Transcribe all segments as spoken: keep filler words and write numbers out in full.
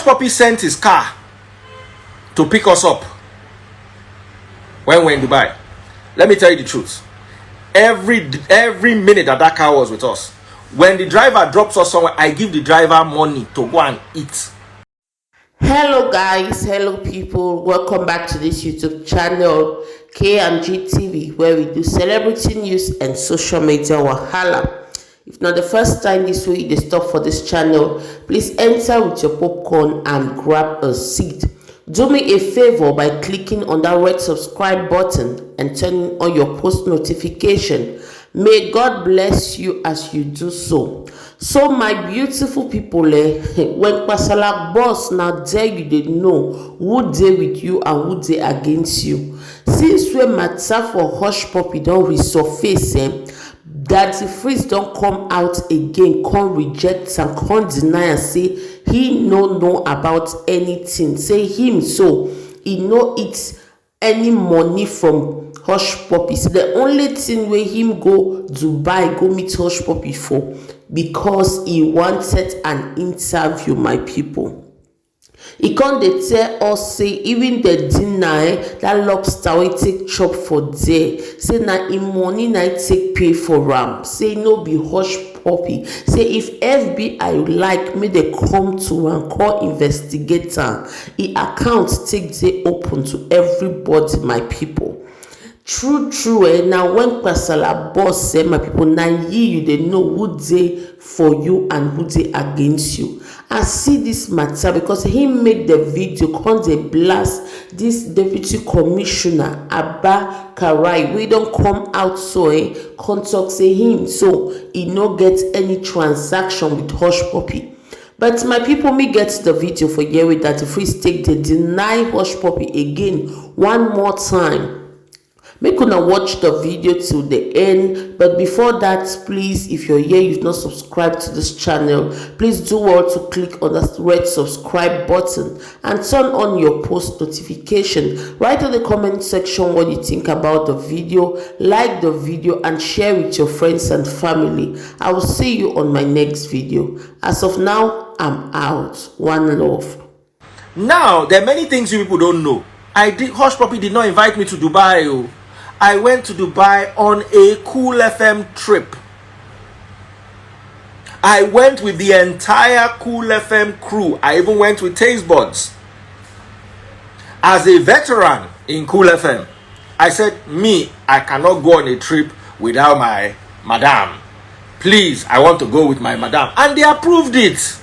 Poppy sent his car to pick us up when we're in Dubai. Let me tell you the truth. Every every minute that that car was with us, when the driver drops us somewhere, I give the driver money to go and eat. Hello guys, hello people, welcome back to this YouTube channel, K and G T V, where we do celebrity news and social media wahala. If not the first time this way you stop for this channel, please enter with your popcorn and grab a seat. Do me a favor by clicking on that red subscribe button and turning on your post notification. May God bless you as you do so. So my beautiful people, eh, when Pasala boss now there you dey know who dey with you and who dey against you. Since when matter for Hush Puppy don resurface, eh, Daddy Freeze don come out again, come reject and come deny and say he no know about anything. Say him so he no eat any money from Hush Puppy. So the only thing wey him go Dubai go meet Hush Puppy for because he wanted an interview, my people. He come dey tell us say even the dinner, eh, that lobster wey take chop for there, say na him money na him take pay for am. Say no be Hush Puppy. Say if F B I like, make dem come to am, come investigate am. Him account take dey open to everybody, my people. True true, eh, na when Pasala boss, eh, my people, na ye you dey know who dey for you and who dey against you. I see this matter because he make the video come dey blast this deputy commissioner Abba Karai wey don come out so, eh, come talk say him so he no get any transaction with Hush Puppy. But my people, me get the video for here with that free stake dey deny Hush Puppy again one more time. Make una watch the video till the end, but before that, please, if you're here, you've not subscribed to this channel, please do well to click on that red subscribe button and turn on your post notification. Write in the comment section what you think about the video, like the video and share with your friends and family. I will see you on my next video. As of now, I'm out. One love. Now, there are many things you people don't know. I did Hush Puppy did not invite me to Dubai. Oh. I went to Dubai on a Cool F M trip. I went with the entire Cool F M crew. I even went with Taste Buds. As a veteran in Cool F M, I said, me, I cannot go on a trip without my madam. Please, I want to go with my madam. And they approved it.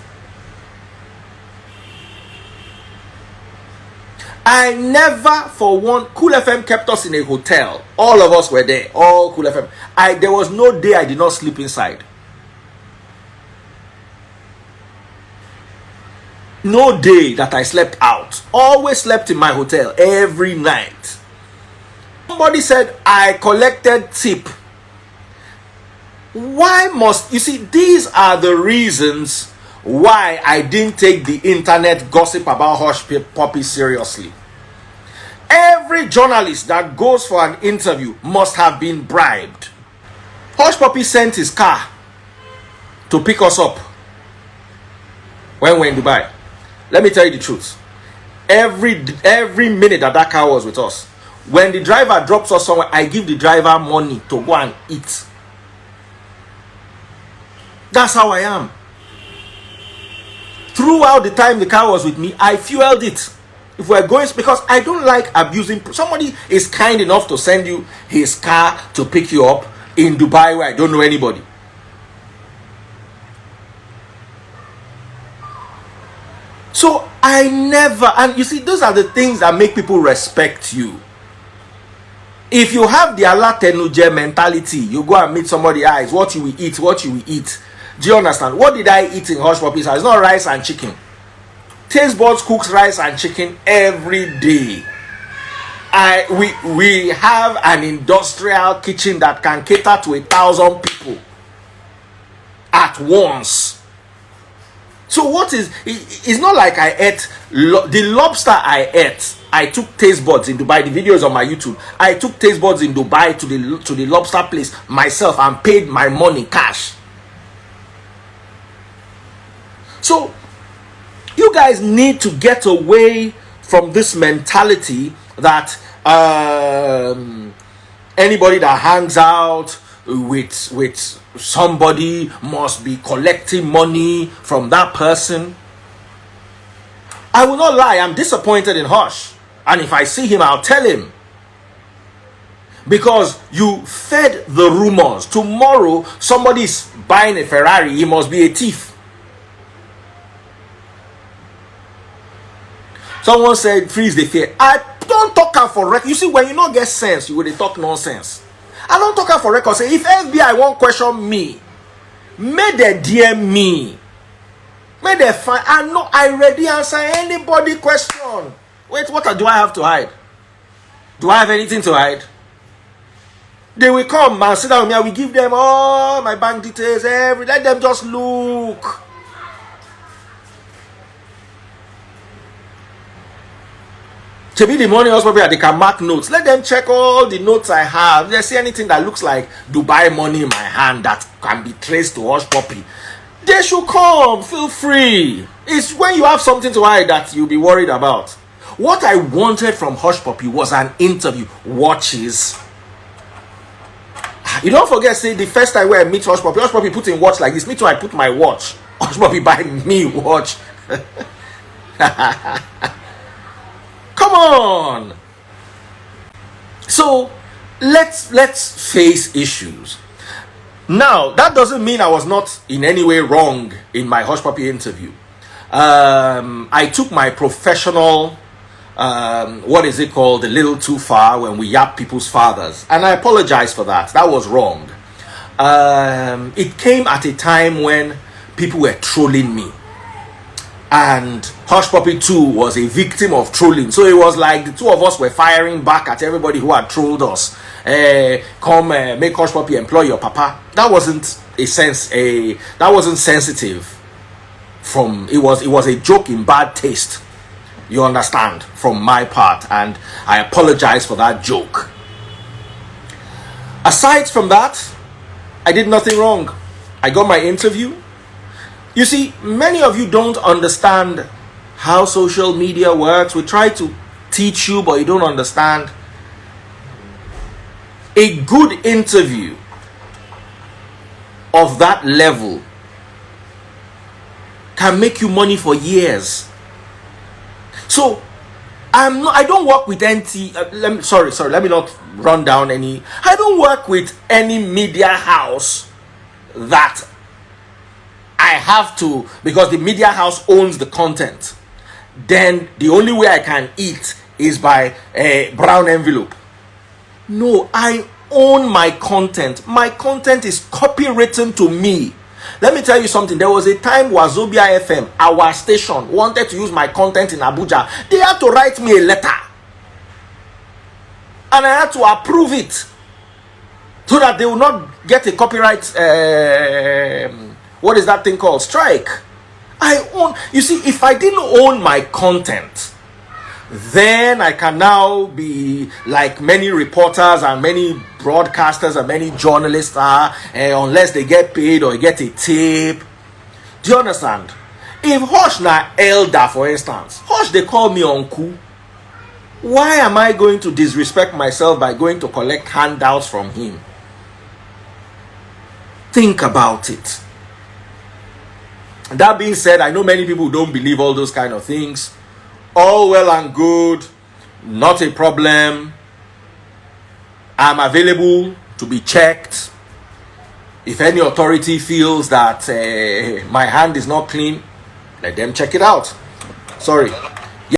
I never for one, Cool F M kept us in a hotel. All of us were there. All Cool F M. I there was no day I did not sleep inside. No day that I slept out. Always slept in my hotel every night. Somebody said I collected tip. Why must you see? These are the reasons why I didn't take the internet gossip about Hush Puppy seriously. Every journalist that goes for an interview must have been bribed. Hush Puppy sent his car to pick us up when we're in Dubai. Let me tell you the truth. Every every minute that that car was with us, when the driver drops us somewhere, I give the driver money to go and eat. That's how I am. Throughout the time the car was with me, I fueled it. If we're going, because I don't like abusing. Somebody is kind enough to send you his car to pick you up in Dubai where I don't know anybody. So I never, and you see, those are the things that make people respect you. If you have the alatenuje mentality, you go and meet somebody, ah, it's what you will eat, what you will eat. Do you understand? What did I eat in Hush Puppy's house? It's not rice and chicken. Taste Buds cooks rice and chicken every day. I we we have an industrial kitchen that can cater to a thousand people at once. So what is? It's not like I ate lo- the lobster I ate. I took Taste Buds in Dubai. The video is on my YouTube. I took Taste Buds in Dubai to the to the lobster place myself and paid my money cash. So You guys need to get away from this mentality that um, anybody that hangs out with with somebody must be collecting money from that person. I will not lie, I'm disappointed in Hush. And if I see him, I'll tell him. Because you fed the rumors. Tomorrow, somebody is buying a Ferrari, he must be a thief. Someone said, "Freeze the fear." I don't talk am for record. You see, when you no get sense, you will dey talk nonsense. I don't talk am for record. Say, if F B I won't question me, may they D M me. May they find. I know I ready answer anybody question. Wait, what do I have to hide? Do I have anything to hide? They will come and sit down with me. I will give them all my bank details, every, let them just look. Maybe the money also, they can mark notes. Let them check all the notes I have. If they see anything that looks like Dubai money in my hand that can be traced to Hush Puppy, they should come. Feel free. It's when you have something to hide that you'll be worried about. What I wanted from Hush Puppy was an interview. Watches. You don't forget, say, the first time where I meet Hush Puppy, Hush Puppy put in watch like this. Me too, I put my watch. Hush Puppy buy me watch. Come on. So let's let's face issues. Now, that doesn't mean I was not in any way wrong in my Hush Puppy interview. Um, I took my professional, um, what is it called, a little too far when we yap people's fathers. And I apologize for that. That was wrong. Um, it came at a time when people were trolling me. And Hush Puppy too was a victim of trolling. So it was like the two of us were firing back at everybody who had trolled us. Eh, come, eh, make Hush Puppy employ your papa. That wasn't a sense. A that wasn't sensitive. From it was it was a joke in bad taste. You understand, from my part, and I apologize for that joke. Aside from that, I did nothing wrong. I got my interview. You see, many of you don't understand how social media works. We try to teach you, but you don't understand. A good interview of that level can make you money for years. So I'm not, I don't work with N T. Uh, let me, sorry, sorry. Let me not run down any. I don't work with any media house that I have to, because the media house owns the content. Then the only way I can eat is by a brown envelope. No, I own my content. My content is copywritten to me. Let me tell you something. There was a time Wazobia F M, our station, wanted to use my content in Abuja. They had to write me a letter. And I had to approve it so that they will not get a copyright, um, what is that thing called? Strike. I own. You see, if I didn't own my content, then I can now be like many reporters and many broadcasters and many journalists are, eh, unless they get paid or get a tip. Do you understand? If Hush na elder, for instance, Hush, they call me uncle. Why am I going to disrespect myself by going to collect handouts from him? Think about it. That being said, I know many people don't believe all those kind of things. All well and good, not a problem. I'm available to be checked. If any authority feels that, uh, my hand is not clean, let them check it out. Sorry.